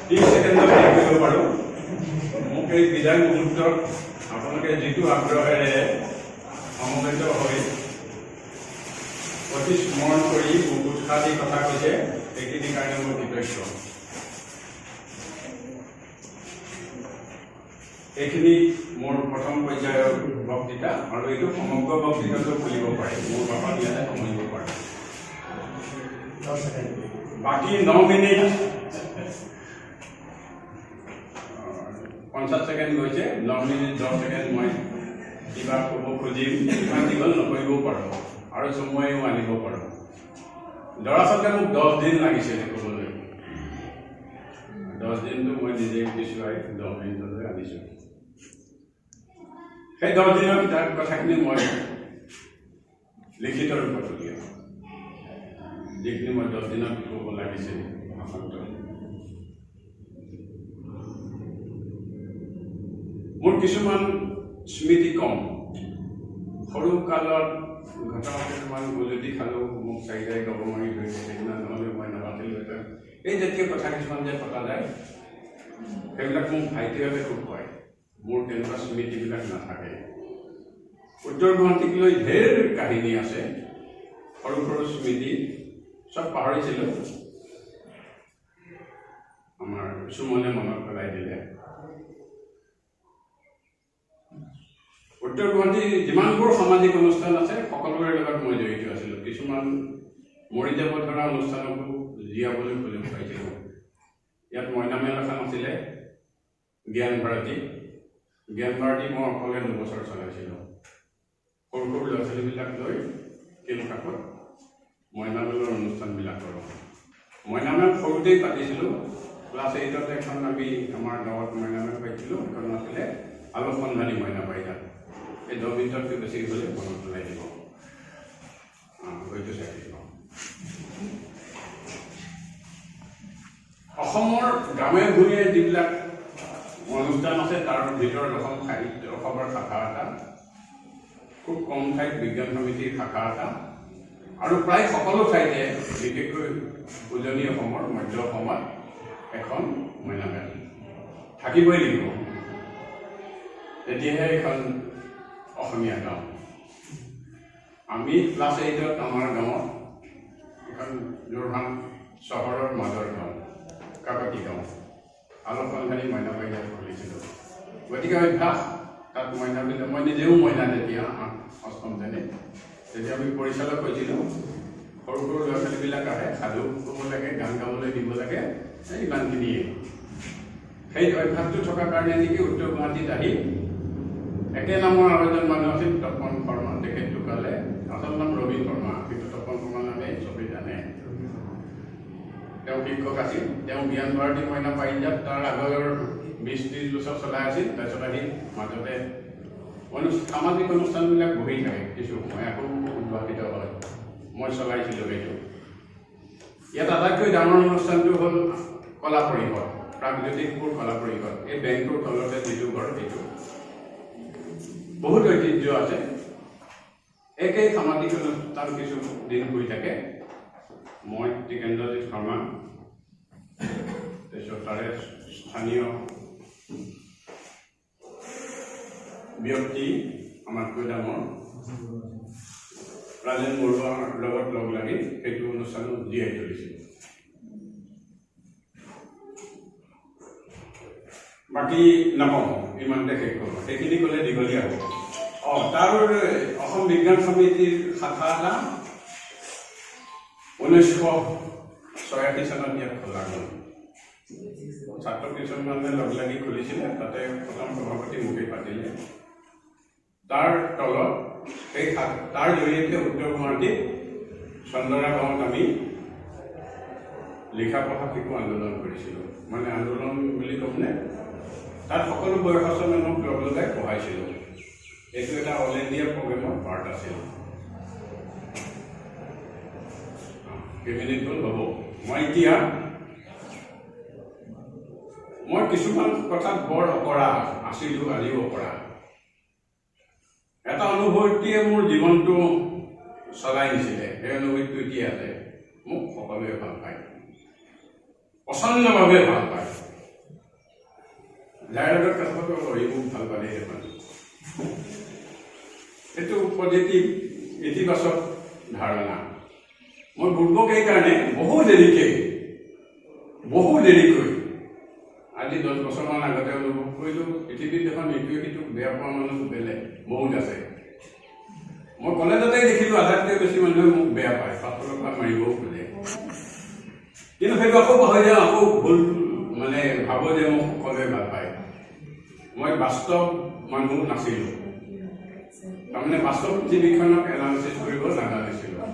30 ছেকেণ্ডত শেষ কৰিব পাৰোঁ। মোক এই বিদায় মুহূৰ্তত আপোনালোকে যিটো আগ্ৰহেৰে সমবেত হৈ অতি স্মৰণ কৰি মোক উৎসাহ দি কথা কৈছে, সেইখিনিৰ কাৰণে মই কৃতজ্ঞ। এইখিনি মোৰ প্ৰথম পৰ্যায়ৰ বক্তৃতা আৰু এইটো সমগ্ৰ বক্তৃতাটো খুলিব পাৰি, মোৰ বাবা ইয়াতে সামৰিব পাৰে। বাকী 9 মিনিট 50 ছেকেণ্ড গৈছে। 9 মিনিট 10 ছেকেণ্ড মই কিবা ক'ব খুজিম। ইমান দীঘল নকৰিবও পাৰোঁ আৰু চমুৱাইও আনিব পাৰোঁ। দৰাচলতে মোক 10 দিন লাগিছিলে ক'বলৈ। 10 দিনটো মই নিজে পিছুৱাই 10 মিনিটলৈ আনিছোঁ। সেই 10 দিনৰ কিতাপ কথাখিনি মই লিখিত ৰূপত উলিয়াম, যিখিনি মই 10 দিনত ক'ব লাগিছিল ভাষণটো। মোৰ কিছুমান স্মৃতি কম। সৰু কালত ঘটনা কিছুমান, গজুতি খালোঁ, মোক চাৰিটাই গব মাৰি ধৰিছে সেইদিনা, নহ'লে মই নাবাচিলোহেঁতেন, এই জাতীয় কথা কিছুমান যে পতা যায়, সেইবিলাক মোক ভাইটিহঁতে খুব কয়। মোৰ তেনেকুৱা স্মৃতিবিলাক নাথাকে। উত্তৰ গুৱাহাটীক লৈ ঢেৰ কাহিনী আছে, সৰু সৰু স্মৃতি চব পাহৰিছিলোঁ, আমাৰ সুমনে মনত পেলাই দিলে। উত্তৰ গুৱাহাটীৰ যিমানবোৰ সামাজিক অনুষ্ঠান আছে, সকলোৰে লগত মই জড়িত আছিলোঁ। কিছুমান মৰি যাব ধৰা অনুষ্ঠানকো জীয়াবলৈ সুযোগ পাইছিলোঁ। ইয়াত মইনা মেল এখন আছিলে, জ্ঞান ভাৰতী। জ্ঞান ভাৰতী মই অকলে 2 বছৰ চলাইছিলোঁ। সৰু সৰু ল'ৰা ছোৱালীবিলাক লৈ কেলকাকত মইনা মেলৰ অনুষ্ঠানবিলাক কৰোঁ। মইনা মেল সৰুতেই পাতিছিলোঁ। ক্লাছ 8ত এখন আমি আমাৰ গাঁৱত মইনা মেল পাতিছিলোঁ। সেইখন আছিলে আলোক সন্ধানী মইনা পাৰিজাত। এই 10 মিনিটতকৈ বেছি হ'লে মনত পেলাই দিব, হয়তো চাই দিব। অসমৰ গাঁৱে ভূঞে যিবিলাক অনুষ্ঠান আছে, তাৰ ভিতৰত অসম সাহিত্য সভাৰ শাখা এটা, খুব কম ঠাইত বিজ্ঞান সমিতিৰ শাখা এটা, আৰু প্ৰায় সকলো ঠাইতে, বিশেষকৈ উজনি অসমৰ, মধ্য অসমত এখন মইনা মেল থাকিবই লাগিব, তেতিয়াহে এখন অসমীয়া গাঁও। আমি ক্লাছ 8ত আমাৰ গাঁৱত, এখন যোৰহাট চহৰৰ মাজৰ গাঁও, কাকতি গাঁও, আলোক সন্ধানী মইনা পাৰিজাত খুলিছিলোঁ। গতিকে অভ্যাস তাত মইনা বিলাক, মই নিজেও মইনা তেতিয়া অষ্টম শ্ৰেণীত, তেতিয়া আমি পৰিচালক হৈছিলোঁ। সৰু সৰু ল'ৰা ছোৱালীবিলাক আহে, সাধু ক'ব লাগে, গান গাবলৈ দিব লাগে, এই ইমানখিনিয়ে। সেই অভ্যাসটো থকাৰ কাৰণে নেকি উত্তৰ গুৱাহাটীত আহি একে নামৰ আৰু এজন মানুহ আছিল, তপন শৰ্মা, তেখেত ঢুকালে। আচল নাম ৰবীন শৰ্মা, কিন্তু তপন শৰ্মা নামে চবেই জানে। তেওঁ শিক্ষক আছিল। তেওঁ জ্ঞান ভাৰতী মইনা পাৰিজাত তাৰ আগৰ 20-30 বছৰ চলাই আছিল। তাৰপিছত আহি মাজতে সামাজিক অনুষ্ঠানবিলাক বহি থাকে কিছু সময়, আকৌ উদ্ভাসিত হয়। মই চলাইছিলোঁ সেইটো। ইয়াত আটাইতকৈ ডাঙৰ অনুষ্ঠানটো হ'ল কলা পৰিষদ, প্ৰাগজ্যোতিষপুৰ কলা পৰিষদ। এই বেংকটোৰ তলতে যিটো ঘৰ, সেইটো বহুত ঐতিহ্য আছে। একেই সামাজিক অনুষ্ঠান কিছু দিন হৈ থাকে। মই টিকেন্দ্ৰজিৎ শৰ্মা, তাৰপিছত তাৰে স্থানীয় ব্যক্তি, আমাতকৈ ডাঙৰ ৰাজেন বৰুৱাৰ লগত লগ লাগি সেইটো অনুষ্ঠানো জীয়াই তুলিছিল। বাকী নকওঁ, ইমানতে শেষ কৰোঁ, সেইখিনি ক'লে দীঘলীয়া হ'ব। তাৰ অসম বিজ্ঞান সমিতিৰ শাখা এটা 1986 চনত ইয়াত খোলা গ'ল। ছাত্ৰ কিছুমানে লগ লাগি খুলিছিলে, তাতে প্ৰথম সভাপতি মোকেই পাতিলে। তাৰ তলত সেই তাৰ জৰিয়তে উত্তৰ গুৱাহাটীত চন্দৰা গাঁৱত আমি লিখা পঢ়া শিকো আন্দোলন কৰিছিলোঁ। মানে আন্দোলন বুলি ক'মনে, তাত সকলো বয়সস্থ মানুহক লগ লগাই পঢ়াইছিলোঁ। এইটো এটা অল ইণ্ডিয়া প্ৰগ্ৰেমৰ পাৰ্ট আছিল। কেইমিনিট হ'ল হ'ব। মই এতিয়া মই কিছুমান কথাত বৰ অকৰা আছিলোঁ, আজিও অকৰা। এটা অনুভূতিয়ে মোৰ জীৱনটো চলাই নিছিলে, সেই অনুভূতিটো এতিয়া আছে। মোক সকলোৱে ভাল পায়, প্ৰচণ্ডভাৱে ভাল পায়। যাৰ লগত কথা পাতো, সি মোক ভাল পালেই দেখোন। এইটো পজিটিভ, ইতিবাচক ধাৰণা। মই বুৰ্বক এইকাৰণে, বহু দেৰিকৈ, আজি 10 বছৰমান আগতে অনুভৱ কৰিলোঁ, পৃথিৱীত দেখোন ইটোৱে সিটোক বেয়া পোৱা মানুহ বেলেগ বহুত আছে। মই কলেজতেই দেখিলোঁ, আধাতকৈ বেছি মানুহে মোক বেয়া পায়, পাথৰৰ পৰা মাৰিবও খোজে। কিন্তু সেইটো আকৌ পাহৰি যাওঁ, আকৌ ভুল মানে ভাবোঁ যে মোক সকলোৱে ভাল পায়। মই বাস্তৱ মানুহ নাছিলোঁ, তাৰমানে বাস্তৱ পৃথিৱীখনক এনালিচিছ কৰিব নাজানিছিলোঁ।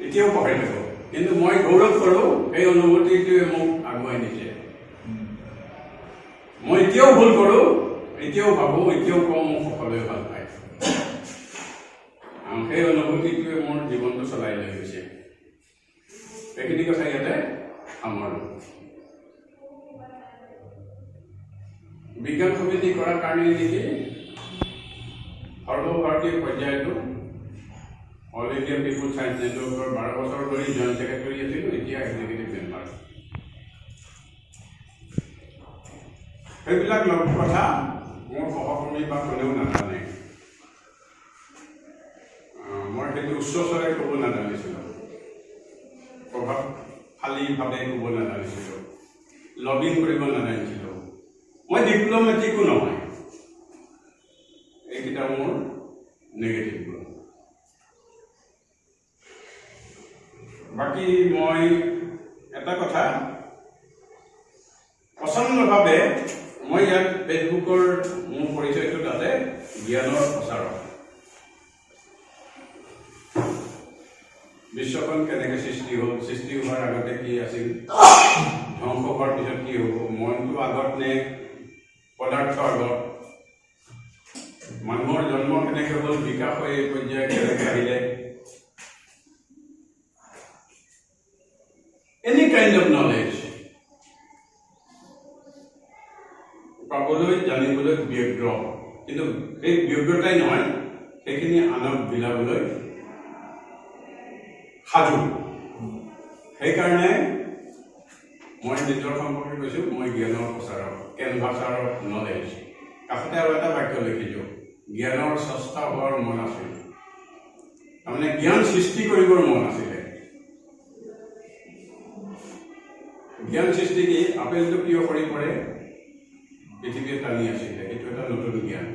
এতিয়াও পাহৰি থাকোঁ। কিন্তু মই গৌৰৱ কৰোঁ, সেই অনুভূতিটোৱে মোক আগুৱাই নিছে। মই এতিয়াও ভুল কৰোঁ, এতিয়াও ভাবোঁ, এতিয়াও কওঁ, মোক সকলোৱে ভাল পায় আৰু সেই অনুভূতিটোৱে মোৰ জীৱনটো চলাই লৈ গৈছে। এইখিনি কথা ইয়াতে সামৰোঁ। বিজ্ঞান সমিতি কৰাৰ কাৰণে নেকি সৰ্বভাৰতীয় পৰ্যায়তো অল ইণ্ডিয়া পিপুল চায়েন্স নেটৱৰ্কৰ 12 বছৰ ধৰি জইণ্ট ছেক্ৰেটাৰী আছিলোঁ, এতিয়া এক্সিকিউটিভ মেম্বাৰ। সেইবিলাক লগ কথা মোৰ সহকৰ্মী বা কোনেও নাজানে। মই সেইটো উচ্চস্বৰে ক'ব নাজানিছিলোঁ, প্ৰভাৱশালীভাৱে ক'ব নাজানিছিলোঁ, লবিং কৰিব নাজানিছিলোঁ। মই ডিপ্ল'মেটিকো নহয়। এইকেইটা মোৰ নেগেটিভ গুণ। বাকী মই এটা কথা প্ৰচণ্ডভাৱে, মই ইয়াত ফেচবুকৰ মোৰ পৰিচয়টো তাতে জ্ঞানৰ প্ৰচাৰক। বিশ্বখন কেনেকৈ সৃষ্টি হ'ল, সৃষ্টি হোৱাৰ আগতে কি আছিল, ধ্বংস হোৱাৰ পিছত কি হ'ব, মনটো আগত নে পদাৰ্থ আগত, মানুহৰ জন্ম কেনেকৈ হ'ল, বিকাশ হৈ এই পৰ্যায়ে কেনেকৈ আহিলে, এনি কাইণ্ড অফ নলেজ পাবলৈ, জানিবলৈ ব্যগ্ৰ। কিন্তু সেই ব্যগ্ৰতাই নহয়, সেইখিনি আনক বিলাবলৈ সাজু। সেইকাৰণে মই নিজৰ সম্পৰ্কে কৈছোঁ, মই জ্ঞানৰ প্ৰচাৰক, কেনভাছাৰ অফ নলেজ। কাষতে আৰু এটা বাক্য লিখিছোঁ, জ্ঞানৰ স্ৰষ্টা হোৱাৰ মন আছিল। তাৰমানে জ্ঞান সৃষ্টি কৰিবৰ মন আছিলে। জ্ঞান সৃষ্টি কি? আপেলটো কিয় সৰি পৰে? পৃথিৱীয়ে টানি আছিলে, সেইটো এটা নতুন জ্ঞান।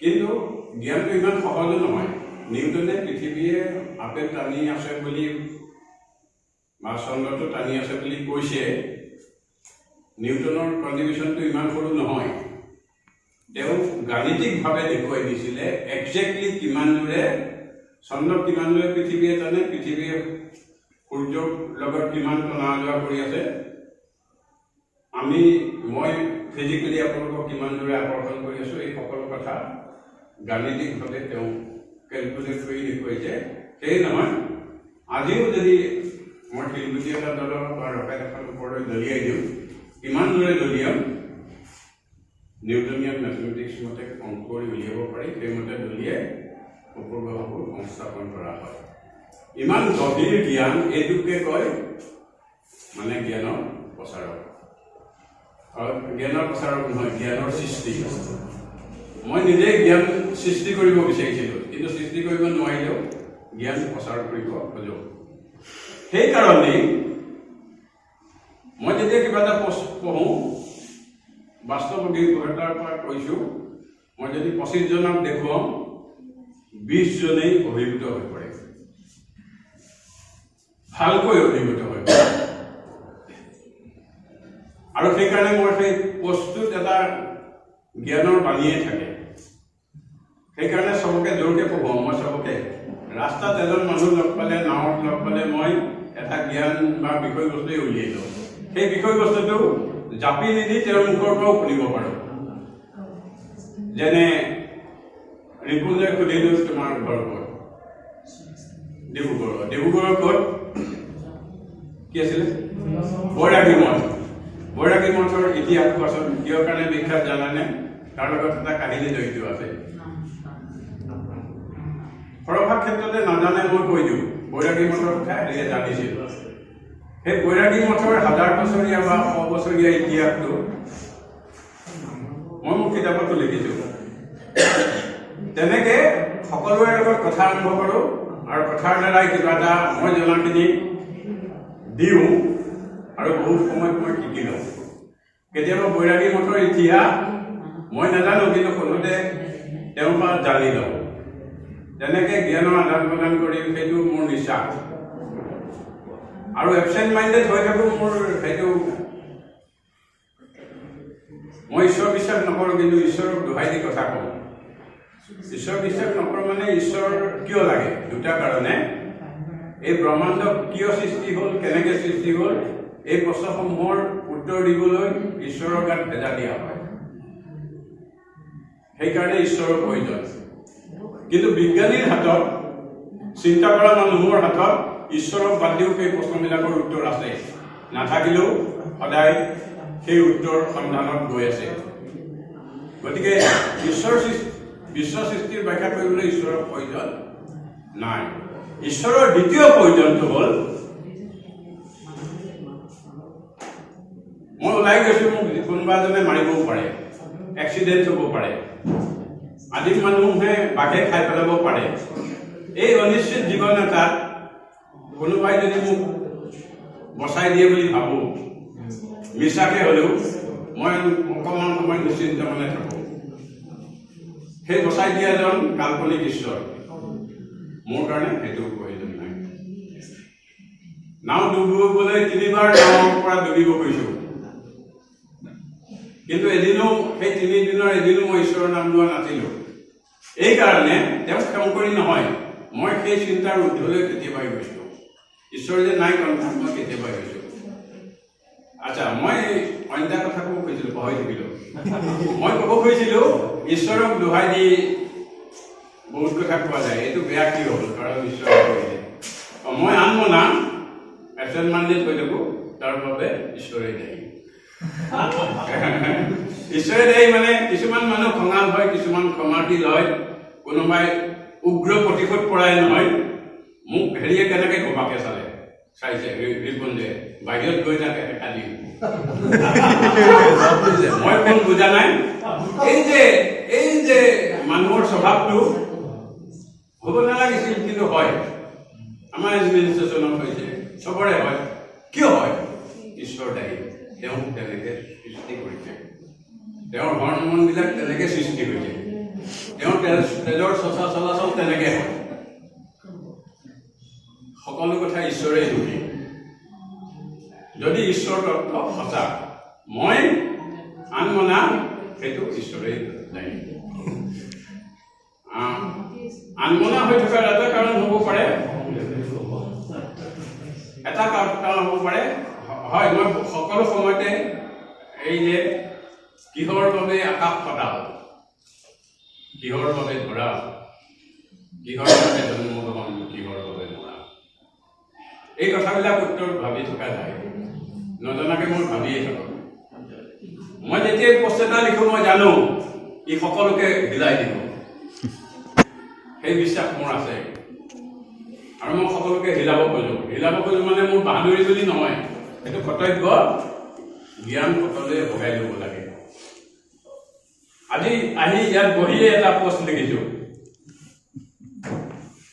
কিন্তু জ্ঞানটো ইমান সহজো নহয়। নিউটনে পৃথিৱীয়ে আপেল টানি আছে বুলি বা চন্দ্ৰটো টানি আছে বুলি কৈছে। নিউটনৰ কণ্ট্ৰিবিউশ্যনটো ইমান সৰু নহয়। তেওঁ গাণিতিকভাৱে দেখুৱাই দিছিলে একজেক্টলি কিমান দূৰে চন্দ্ৰক কিমান দূৰে পৃথিৱীয়ে টানে, পৃথিৱীয়ে সূৰ্যৰ লগত কিমান টনা যোৱা কৰি আছে, মই ফিজিকেলি আপোনালোকক কিমান দূৰে আকৰ্ষণ কৰি আছোঁ, এই সকলো কথা গাণিতিকভাৱে তেওঁ কেলকুলেট কৰি দেখুৱাইছে। সেয়ে নহয়, আজিও যদি মই শিলগুটি এটা দলৰ বা ৰকেট এখন ওপৰলৈ দলিয়াই দিওঁ, কিমান দূৰে দলিয়াম, নিউটনিয়ান মেথমেটিক্স মতে অংক কৰি উলিয়াব পাৰি। সেইমতে দলিয়াই উপগ্ৰহবোৰ সংস্থাপন কৰা হয়। ইমান গভীৰ জ্ঞান, এইটোকে কয় মানে জ্ঞানৰ প্ৰচাৰক। জ্ঞানৰ প্ৰচাৰক নহয়, জ্ঞানৰ সৃষ্টি। মই নিজেই জ্ঞান সৃষ্টি কৰিব বিচাৰিছিলোঁ, কিন্তু সৃষ্টি কৰিব নোৱাৰিলেও জ্ঞান প্ৰচাৰ কৰিব খোজোঁ। সেইকাৰণেই মই যেতিয়া কিবা এটা পঢ়োঁ, বাস্তৱ অভিজ্ঞতাৰ পৰা কৈছোঁ, মই যদি 25জনক দেখুৱাওঁ, 20জনেই অভিভূত হৈ পৰে, ভালকৈ অভিভূত হৈ পৰে। আৰু সেইকাৰণে মোৰ সেই পষ্টটোত এটা জ্ঞানৰ বাণীয়ে থাকে। সেইকাৰণে চবকে জোৰকে পঢ়ুৱাওঁ। মই চবকে ৰাস্তাত এজন মানুহ লগ পালে, নাৱত লগ পালে, মই এটা জ্ঞান বা বিষয়বস্তুৱেই উলিয়াই লওঁ। সেই বিষয়বস্তুটো জাপি নিদি তেওঁৰ মুখৰ পৰাও শুনিব পাৰোঁ। যেনে ৰিপুঞ্জয় সুধিলোঁ, তোমাৰ ঘৰ ক'ত? ডিব্ৰুগড়। ডিব্ৰুগড়ৰ ক'ত? কি আছিলে? বৈৰাগী মঠ। বৈৰাগী মঠৰ ইতিহাস কোৱাচোন, কিহৰ কাৰণে বিখ্যাত জানানে? তাৰ লগত এটা কাহিনী জড়িত আছে। সৰহভাগ ক্ষেত্ৰতে নাজানে, মই কৈ দিওঁ। বৈৰাগী মঠৰ কথা হেৰিয়ে জানিছিল। সেই বৈৰাগী মঠৰ হাজাৰ বছৰীয়া বা 100 বছৰীয়া ইতিহাসটো মই মোৰ কিতাপতো লিখিছোঁ। তেনেকে সকলোৰে লগত কথা আৰম্ভ কৰোঁ আৰু কথাৰ দ্বাৰাই কিবা এটা মই জনাখিনি দিওঁ আৰু বহুত সময়ত মই শিকি লওঁ। কেতিয়াবা বৈৰাগী মঠৰ ইতিহাস মই নাজানো, কিন্তু সোধোতে তেওঁৰ পৰা জানি লওঁ। তেনেকে জ্ঞানৰ আদান প্ৰদান কৰি সেইটো মোৰ নিচা। আৰু এবচেণ্ট মাইণ্ডেড হৈ থাকোঁ, মোৰ সেইটো মই ঈশ্বৰ বিশ্বাস নকৰোঁ, কিন্তু ঈশ্বৰক দোহাই দি কথা কওঁ। ঈশ্বৰ বিশ্বাস নকৰোঁ মানে ঈশ্বৰ কিয় লাগে? দুটা কাৰণে। এই ব্ৰহ্মাণ্ড কিয় সৃষ্টি হ'ল, কেনেকৈ সৃষ্টি হ'ল, এই প্ৰশ্নসমূহৰ উত্তৰ দিবলৈ ঈশ্বৰৰ গাত ভেজা দিয়া হয়। সেইকাৰণে ঈশ্বৰৰ প্ৰয়োজন। কিন্তু বিজ্ঞানীৰ হাতত, চিন্তা কৰা মানুহৰ হাতত ঈশ্বৰক বাদ দিও সেই প্ৰশ্নবিলাকৰ উত্তৰ আছে। নাথাকিলেও সদায় সেই উত্তৰ সন্ধানত গৈ আছে। গতিকে ঈশ্বৰ বিশ্ব সৃষ্টিৰ ব্যাখ্যা কৰিবলৈ ঈশ্বৰৰ প্ৰয়োজন নাই। ঈশ্বৰৰ দ্বিতীয় প্ৰয়োজনটো হ'ল, মই ওলাই গৈছোঁ, মোক কোনোবা এজনে মাৰিবও পাৰে, এক্সিডেণ্ট হ'ব পাৰে, আদিম মানুহে বাঘে খাই পেলাব পাৰে। এই অনিশ্চিত জীৱন এটাত কোনোবাই যদি মোক বচাই দিয়ে বুলি ভাবোঁ, মিছাকে হ'লেও মই অকণমান সময় নিশ্চিন্ত মনে থাকোঁ। সেই বচাই দিয়াজন কাল্পনিক ঈশ্বৰ, মোৰ কাৰণে সেইটো প্ৰয়োজন নাই। নাও ডুবিবলৈ তিনিবাৰ নাৱৰ পৰা ডুবিব গৈছোঁ, কিন্তু এদিনো সেই তিনিদিনৰ এদিনো মই ঈশ্বৰৰ নাম লোৱা নাছিলোঁ। এইকাৰণে তেওঁক ক্ষম কৰি নহয়, মই সেই চিন্তাৰ ঊৰ্ধলৈ কেতিয়াবাই গৈছোঁ। ঈশ্বৰ যে নাই কনফাৰ্ম মই কেতিয়াবাই গৈছোঁ। আচ্ছা, মই অন্য এটা কথা ক'ব খুজিছিলোঁ, পাহৰি থাকিলোঁ। মই ক'ব খুজিছিলোঁ ঈশ্বৰক দোহাই দি বহুত কথা কোৱা যায়, এইটো বেয়া কি হ'ল, কাৰণ ঈশ্বৰে কৰিলে। মই আনমনা, এবচেণ্ট মাইণ্ডেড হৈ থাকোঁ, তাৰ বাবে ঈশ্বৰে দায়ী। ঈশ্বৰে দায়ী মানে কিছুমান মানুহ খঙাল হয়, কিছুমান ক্ষমাশীল হয়, কোনোবাই উগ্ৰ প্ৰতিশোধ পৰায়ণ হয়। মোক হেৰিয়ে কেনেকৈ গবাকে চালে চাইছে, ৰিপুঞ্জয়ে বাহিৰত গৈ থাকে একা দিম, মই কোন বুজা নাই। এই যে মানুহৰ স্বভাৱটো হ'ব নালাগিছিল, কিন্তু হয়। আমাৰ এডমিনিষ্ট্ৰেশ্যনত হৈছে, চবৰে হয়। কিয় হয়? ঈশ্বৰ দায়ী। তেওঁ তেনেকে সৃষ্টি কৰিছে, তেওঁৰ হৰমনবিলাক তেনেকে সৃষ্টি হৈছে, তেওঁৰ তেজৰ চলাচল তেনেকে হয়। সকলো কথা ঈশ্বৰেই দোষী। যদি ঈশ্বৰ তত্ত্ব সঁচা, মই আনমনা, সেইটো ঈশ্বৰেই দায়ী। আনমনা হৈ থকাৰ এটা কাৰণ হ'ব পাৰে, এটা কাৰণ হ'ব পাৰে, হয়, মই সকলো সময়তে এই যে কিহৰ বাবে আকাশ ফটাল, কিহৰ বাবে ধৰা, কিহৰ বাবে জন্মগ্ৰহণ, কিহৰ বাবে মৰা, এই কথাবিলাক উত্তৰ ভাবি থকা যায়। নজনাকে মই ভাবিয়ে থাকোঁ। মই যেতিয়াই পোষ্ট এটা লিখোঁ, মই জানো ই সকলোকে হিলাই দিব, সেই বিশ্বাস মোৰ আছে। আৰু মই সকলোকে হিলাব খোজোঁ। হিলাব খোজোঁ মানে মোৰ বাহাদুৰি বুলি নহয়, সেইটো কৰ্তব্য। জ্ঞান সকলোৱে ভগাই ল'ব লাগে। আজি আহি ইয়াত বহিয়ে এটা পোষ্ট লিখিছোঁ,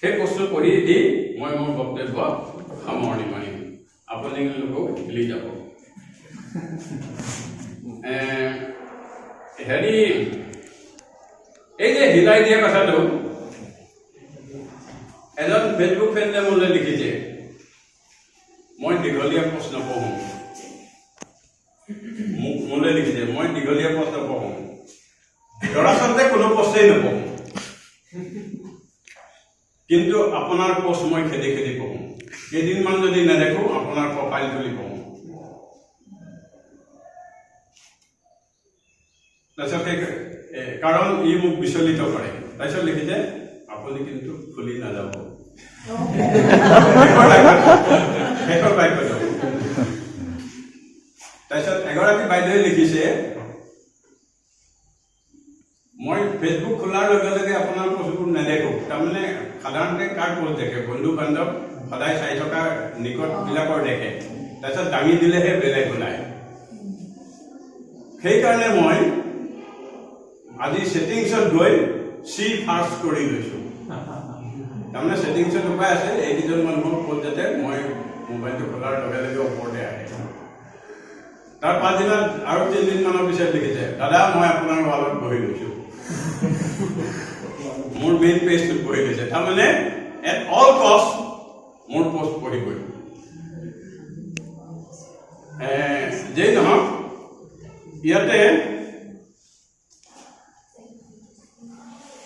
সেই পোষ্টটো পঢ়ি দি মই মোৰ বক্তব্য সামৰণি মাৰিম। আপোনালোকেও হিলি যাব। হেৰি, এই যে হিলাই দিয়া কথাটো, এজন ফেচবুক ফ্ৰেণ্ডে মোলৈ লিখিছে, মই দীঘলীয়া পোষ্ট নপঢ়োঁ। মোক মোলৈ লিখিছে, মই দীঘলীয়া পোষ্ট নপঢ়োঁ। দৰাচলতে কোনো পোষ্টেই নপঢ়োঁ, কিন্তু আপোনাৰ পোষ্ট মই খেদি খেদি পঢ়োঁ। কেইদিনমান যদি নেদেখোঁ, আপোনাৰ প্ৰফাইল খুলি পঢ়োঁ। তাৰপিছত সেই কাৰণ ই মোক বিচলিত কৰে। তাৰপিছত লিখিছে, আপুনি কিন্তু খুলি নাযাব। শেষৰ বাক্যটো। তাৰপিছত এগৰাকী বাইদেৱে লিখিছে, মই ফেচবুক খোলাৰ লগে লগে আপোনাৰ পোষ্টবোৰ নেদেখোঁ। তাৰমানে সাধাৰণতে কাৰ পোষ্ট দেখে? বন্ধু বান্ধৱ সদায় চাই থকা নিকটবিলাকৰ দেখে, তাৰপিছত দাঙি দিলেহে বেলেগ ওলায়। সেইকাৰণে মই আজি ছেটিংছত গৈ চি ফাৰ্ষ্ট কৰি লৈছোঁ। তাৰমানে ছেটিংছত উপায় আছে, এইকেইজন মানুহৰ পষ্ট যাতে মই মোবাইলটো খোলাৰ লগে লগে ওপৰতে আহে। তাৰ পাছদিনা আৰু 3 দিনমানৰ পিছত লিখিছে, দাদা, মই আপোনাৰ ৱালত বহি লৈছোঁ, মোৰ মেইন পেজটোত বহি লৈছে। তাৰমানে এট অল কষ্ট মোৰ পষ্ট পঢ়িবই। যেই নহওক,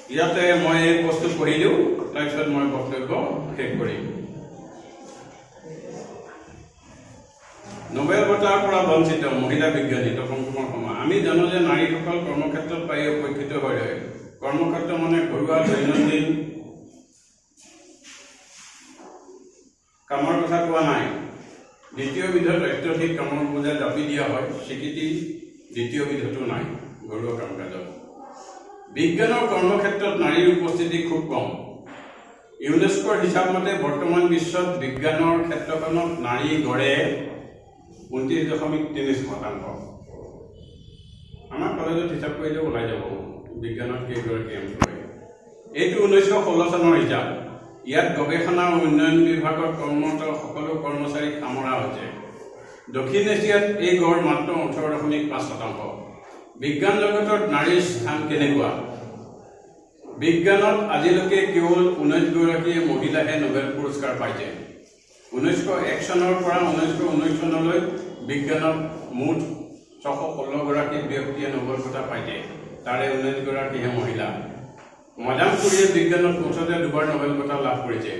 ইয়াতে মই এই পষ্টটো পঢ়ি দিওঁ, তাৰপিছত মই বক্তব্য শেষ কৰিম। নোবেল বঁটাৰ পৰা বঞ্চিত মহিলা বিজ্ঞানী তপন কুমাৰ শৰ্মা। আমি জানো যে নাৰীসকল কৰ্মক্ষেত্ৰত প্ৰায়ে উপেক্ষিত হৈ ৰয়। কৰ্মক্ষেত্ৰ মানে ঘৰুৱা দৈনন্দিন কামৰ কথা কোৱা নাই। দ্বিতীয় বিধত অত্যধিক কামৰ বোজা জাপি দিয়া হয়। স্বীকৃতি দ্বিতীয় বিধতো নাই ঘৰুৱা কাম কাজত। বিজ্ঞানৰ কৰ্মক্ষেত্ৰত নাৰীৰ উপস্থিতি খুব কম। ইউনেস্কোৰ হিচাপ মতে বৰ্তমান বিশ্বত বিজ্ঞানৰ ক্ষেত্ৰখনত নাৰী গড়ে 29.3%। আমাৰ কলেজত হিচাপ কৰিলে ওলাই যাব বিজ্ঞানত কেইগৰাকী এমপ্লয়ী। এইটো 1916 চনৰ হিচাপ। ইয়াত গৱেষণা আৰু উন্নয়ন বিভাগত কৰ্মৰত সকলো কৰ্মচাৰীক সামৰা হৈছে। দক্ষিণ এছিয়াত এই গড় মাত্ৰ 18.5%। বিজ্ঞান জগতত নাৰীৰ স্থান কেনেকুৱা? বিজ্ঞানত আজিলৈকে কেৱল 19 গৰাকীয়ে মহিলাহে নোবেল পুৰস্কাৰ পাইছে। 1901 চনৰ পৰা 1919 চনলৈ বিজ্ঞানত মুঠ 616 গৰাকী ব্যক্তিয়ে নোবেল বঁটা পাইছে। তাৰে 19 গৰাকীহে মহিলা। মাদাম কুৰীয়ে বিজ্ঞানত মুঠতে দুবাৰ নোবেল বঁটা লাভ কৰিছে।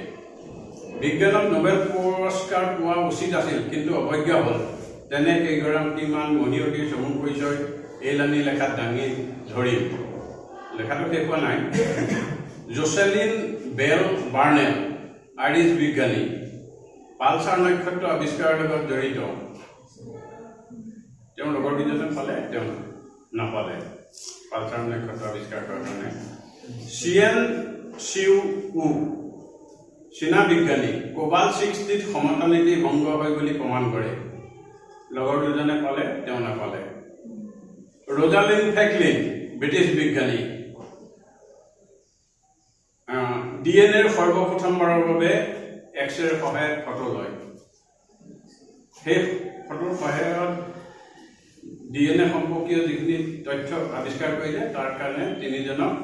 বিজ্ঞানত নোবেল পুৰস্কাৰ পোৱা উচিত আছিল, কিন্তু অৱজ্ঞা হ'ল। তেনে কেইগৰাকীমান মহিয়সীৰ চমু পৰিচয় এইলানি লেখাত দাঙি ধৰিম। লেখাটো শেষ হোৱা নাই। জোচেলিন বেল বাৰ্নেল, আইৰিছ বিজ্ঞানী, পালচাৰ নক্ষত্ৰ আৱিষ্কাৰৰ লগত জড়িত। তেওঁৰ লগৰ কেইজনে পালে, তেওঁ নাপালে পালচাৰ নক্ষত্ৰ আৱিষ্কাৰ কৰাৰ কাৰণে। চিয়েন চিউ উ, চীনা বিজ্ঞানী, কোবাল্ট 60ত সমতা নীতি ভংগ হয় বুলি প্ৰমাণ কৰে। লগৰ দুজনে পালে, তেওঁ নাপালে। ৰোজালিন ফ্ৰেংকলিন, ব্ৰিটিছ বিজ্ঞানী, ডিএনএৰ সৰ্বপ্ৰথমবাৰৰ বাবে এক্সৰেৰ সহায়ত ফটো লয়। সেই ফটোৰ সহায়ত ডিএনএ সম্পৰ্কীয় যিখিনি তথ্য আৱিষ্কাৰ কৰিলে, তাৰ কাৰণে তিনিজনক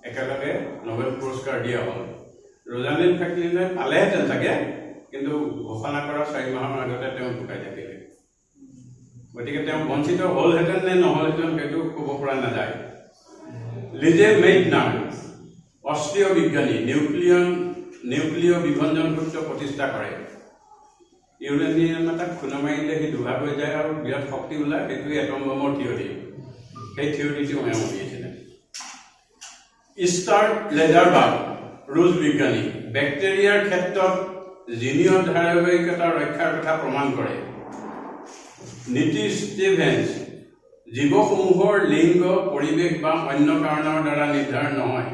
একেলগে নোবেল পুৰস্কাৰ দিয়া হ'ল। ৰোজালিন ফ্ৰেংকলিনে পালেহেঁতেন চাগে, কিন্তু ঘোষণা কৰা 4 মাহৰ আগতে তেওঁ ঢুকাই থাকিলে। গতিকে তেওঁ বঞ্চিত হ'লহেঁতেন নে নহ'লহেঁতেন, সেইটো ক'ব পৰা নাযায়। লিজে মেইটনাৰ, অষ্ট্ৰীয় বিজ্ঞানী, নিউক্লিয় বিভঞ্জন সূত্ৰ প্ৰতিষ্ঠা কৰে। ইউৰেনিয়াম এটাক খুন্দা মাৰিলে সি দুভাগ হৈ যায় আৰু বিৰাট শক্তি ওলায়, সেইটোৱে এটম বমৰ থিয়ৰী। সেই থিয়ৰীটো এওঁ উলিয়াইছিলে। ইষ্টাৰ লেজাৰবাৰ্গ, ৰুছ বিজ্ঞানী, বেক্টেৰিয়াৰ ক্ষেত্ৰত জিনীয় ধাৰাবাহিকতা ৰক্ষাৰ কথা প্ৰমাণ কৰে। নীতি ষ্টিভেন্স, জীৱসমূহৰ লিংগ পৰিৱেশ বা অন্য কাৰণৰ দ্বাৰা নিৰ্ধাৰণ নহয়,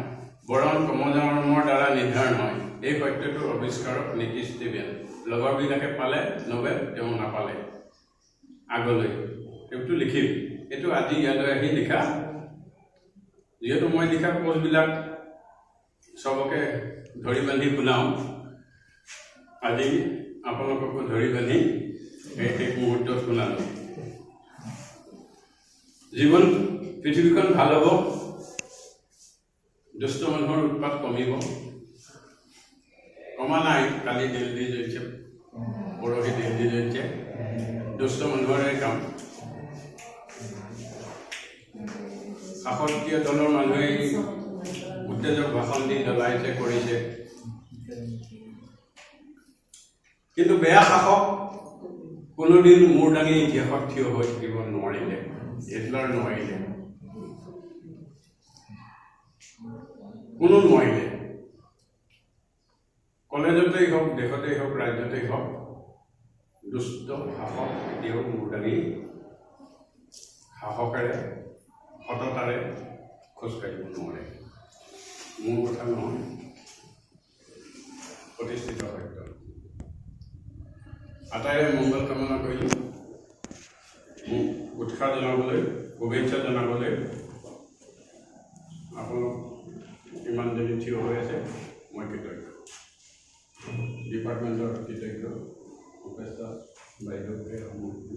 বৰং ক্ৰমজমৰ দ্বাৰা নিৰ্ধাৰণ হয়। এই সত্যটোৰ আৱিষ্কাৰক নীতি ষ্টিভেন। লগৰবিলাকে পালে নোবেল, তেওঁ নাপালে। আগলৈ সেইটো লিখিম। এইটো আজি ইয়ালৈ আহি লিখা। যিহেতু মই লিখা পষ্টবিলাক চবকে ধৰি বান্ধি শুনাওঁ, আজি আপোনালোককো ধৰি বান্ধি এই শেষ মুহূৰ্তত শুনালোঁ। জীৱন পৃথিৱীখন ভাল হ'ব, দুষ্ট মানুহৰ উৎপাত কমিব। কমা নাই, কালি দিল্লী জ্বলিছে, পৰহি দিল্লী জ্বলিছে। দুষ্ট মানুহৰে কাম। শাসকীয় দলৰ মানুহেই উত্তেজক ভাষণ দি জ্বলাইছে, কৰিছে। কিন্তু বেয়া শাসক কোনোদিন মূৰ দাঙি ইতিহাসত থিয় হৈ থাকিব নোৱাৰিলে। হিটলাৰ নোৱাৰিলে, কোনো নোৱাৰিলে। কলেজতেই হওক, দেশতেই হওক, ৰাজ্যতেই হওক, দুষ্ট শাসক কেতিয়াও মূৰ দাঙি সাহসেৰে, সততাৰে খোজ কাঢ়িব নোৱাৰে। মোৰ কথা নহয়, প্ৰতিষ্ঠিত সত্য। আটাইৰে মংগল কামনা কৰিলোঁ। মোক উৎসাহ জনাবলৈ, শুভেচ্ছা জনাবলৈ আপোনালোক ইমানজনী থিয় হৈ আছে, মই কৃতজ্ঞ, ডিপাৰ্টমেণ্টৰ কৃতজ্ঞ, ভূপেশ দাস বাইদেউকে সামগ্ৰী।